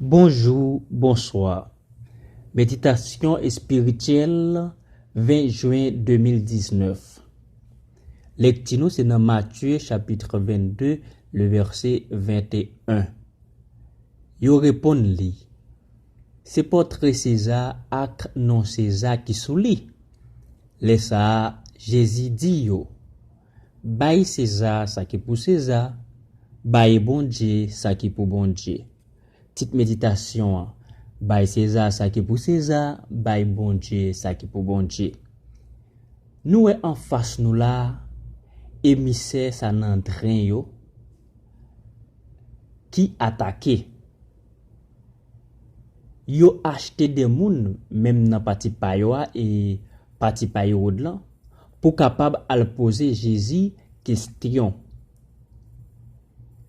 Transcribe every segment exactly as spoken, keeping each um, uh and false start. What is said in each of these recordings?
Bonjou, bonswa. Meditasyon espirityèl, ven jen de mil diznèf. Lekti nou se nan Matye chapit vennde, le vèse venteyen. Yo reponn li, "Se pòtre Seza ak non Seza ki sou li." Lè sa a, Jezi di yo, "Bay Seza sa ki pou Seza, bay Bondye sa ki pou Bondye." Tit meditasyon an, "Bay Seza sa ki pou Seza, bay Bondye sa ki pou Bondye." Nou wè anfas nou la, emisè Sanandren yo ki atake. Yo achte de moun, menm nan pati pa yo a, e pati pa Ewòd lan, pou kapab al poze Jezi kestyon.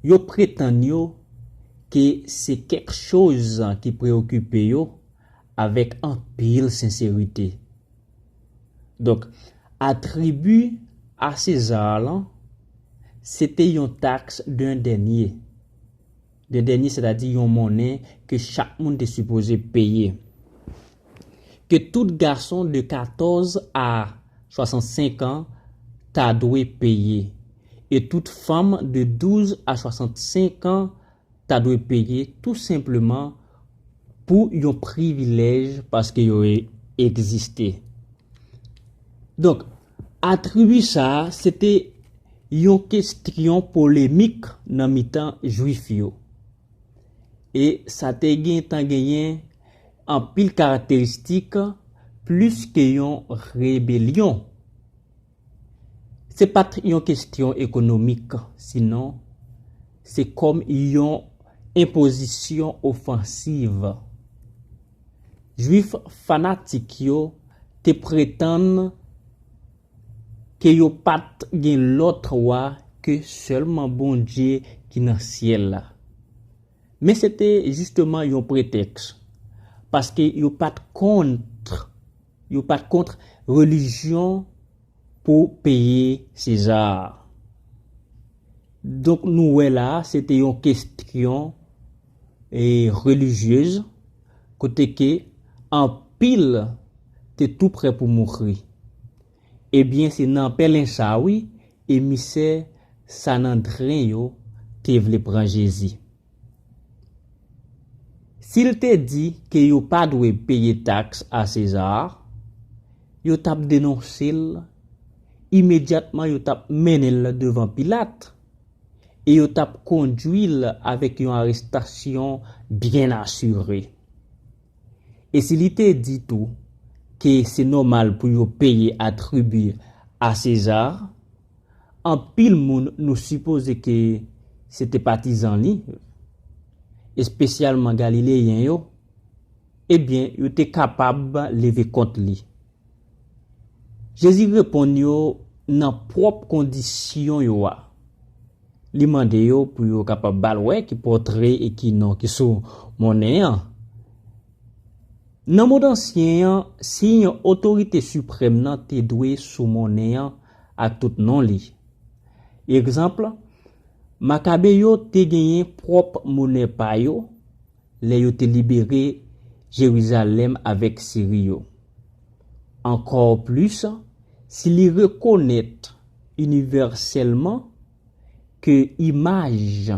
Yo pretann yo ke se kèk choz ki preyokipe yo avèk anpil senserite. Donk, atribi a Seza lan, se te yon taks de dènye. De dènye, sètadi yon monnen ke chak moun te sipoze peye. Ke tout gason de katòz a swasannsenk an ta dwe peye. E tout fanm de douz a swasannsenk an ta dwe peye tou senpleman pou yon privilèj paske yo e-, egziste. Donk, atribi sa a, se te yon kestyon polemik nan mitan Jwif yo. E sa te gentan genyen anpil karakteristik plis ke yon rebelyon. Se pa t yon kestyon ekonomik, sinon se kòm yon enpozisyon ofansiv. Jwif fanatik yo te pretann ke yo pa t gen lòt wa ke sèlman Bondye ki nan syèl la. Men se te jisteman yon pretèks, paske yo pa t kont, yo pa t kont relijyon pou peye Seza. Donk, nou wè la, se te yon kestyon, e, relijyez, kote ke anpil te tou prè pou mouri. Ebyen, se nan pèlen sa, wi, emisè Sanandren yo te vle pran Jezi. Si l te di ke yo pa dwe peye taks a Seza, yo t ap denonse l, imedyatman yo t ap mennen l devan Pilat, e yo t ap kondui l avèk yon arestasyon byen asire. E si li te di tou ke se nòmal pou yo peye atribi a Seza, anpil moun nou sipoze ke se te patizan li, espesyalman Galileyen yo, ebyen, yo te kapab leve kont li. Jezi reponn yo nan pwòp kondisyon yo a. Li mande yo pou yo kapab ba l wè ki pòtre e ki non ki sou monnen an. Nan mond ansyen an, siy otorite siprèm nan te dwe sou monnen an ak tout non li. Egzanp, Makabe yo te genyen pwòp monnen pa yo lè yo te libere Jerizalèm avèk Siri yo. Ankò plis, si li rekonèt inivèsèlman ke imaj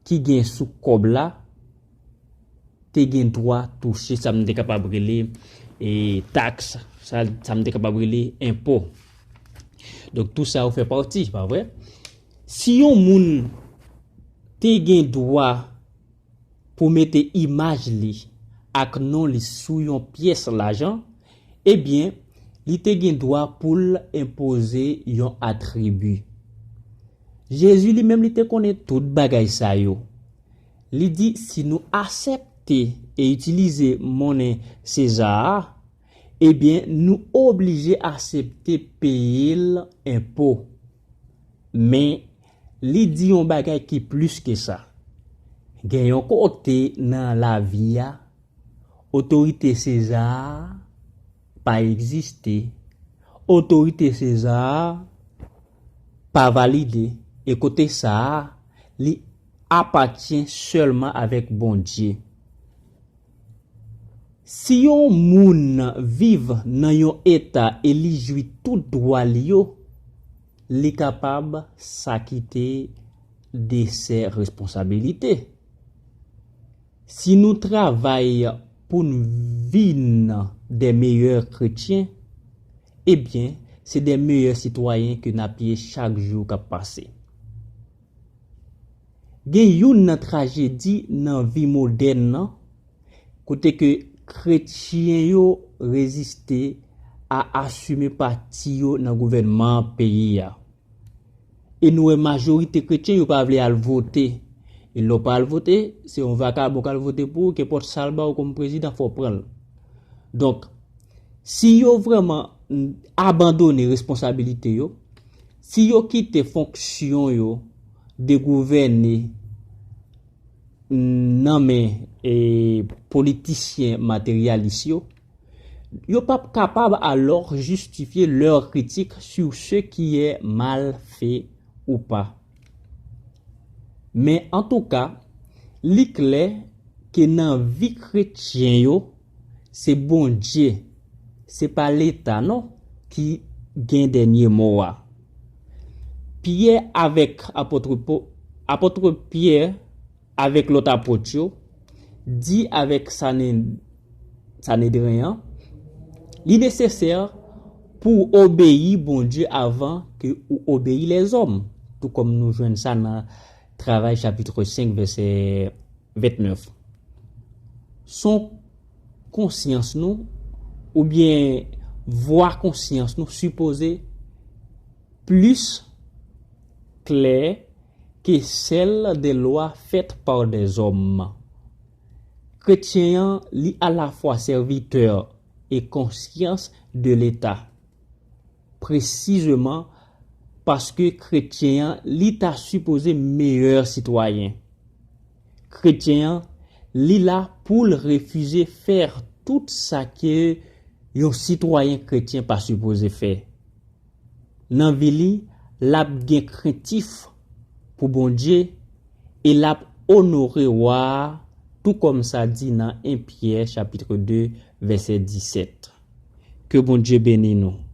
ki gen sou kòb la te gen dwa touche sa m te kapab rele, e, taks, sa, sa m te kapab rele enpo. Donk, tou sa yo fè pati, pa vre? Si yon moun te gen dwa pou mete imaj li ak non li sou yon pyès lajan, ebyen, li te gen dwa pou l enpoze yon atribi. Jezi li menm li te konnen tout bagay sa yo. Li di, si nou aksepte e itilize monnen Seza a, ebyen, nou oblije aksepte peye l enpo. Men, li di yon bagay ki plis ke sa. Gen yon kote nan lavi a, otorite Seza a pa egziste. Otorite Seza a pa valide. E kote sa a, li apatyen sèlman avèk Bondye. Si yon moun viv nan yon eta e li jwi tout dwa li yo, li kapab sakite de sè responsabilite. Si nou travay pou n vin de meyè kretyen, ebyen, se de meyè sitwayen ke n ap ye chak jou k ap pase. Gen youn nan trajedi nan vi modèn nan, kote ke kretyen yo reziste a asime pati yo nan gouvènman peyi a. E nou wè majorite kretyen yo pa vle al vote. E lè w pa al vote, se yon vakabon k al vote pou ou, kenpòt sa l ba w kòm prezidan, fò w pran l. Donk, si yo vrèman abandone responsabilite yo, si yo kite fonksyon yo de gouvène nan men e politisyen materyalis yo, yo p ap kapab alò jistifye lè kritik sur ce qui est mal fait ou pas. Men antouka, li klè ke nan vi kretyen yo, se Bondye, se pa Leta non, ki gen dènye mo a. Pyè avèk apot Pyè avèk lòt apot yo di avèk Sanedren an, li nesesè pou w obeyi Bondye avan ke ou obeyi lèzòm, tou kòm nou jwenn sa nan Travay chapit senk vèsè ventnèf. Son konsyans nou oubyen vwa konsyans nou sipoze plis klè ke sèl de lwa fèt pa dèzòm. Kretyen an li alafwa sèvitè e konsyans de Leta. Presizeman paske kretyen an li ta sipoze meyè sitwayen. Kretyen an li la pou l refize fè tout sa ke yon sitwayen kretyen pa sipoze fè. Nan vi li, l ap gen krentif pou Bondye e l ap onore wa a, tou kòm sa di nan en Pyè chapit de vèsè disèt. Ke Bondye beni nou.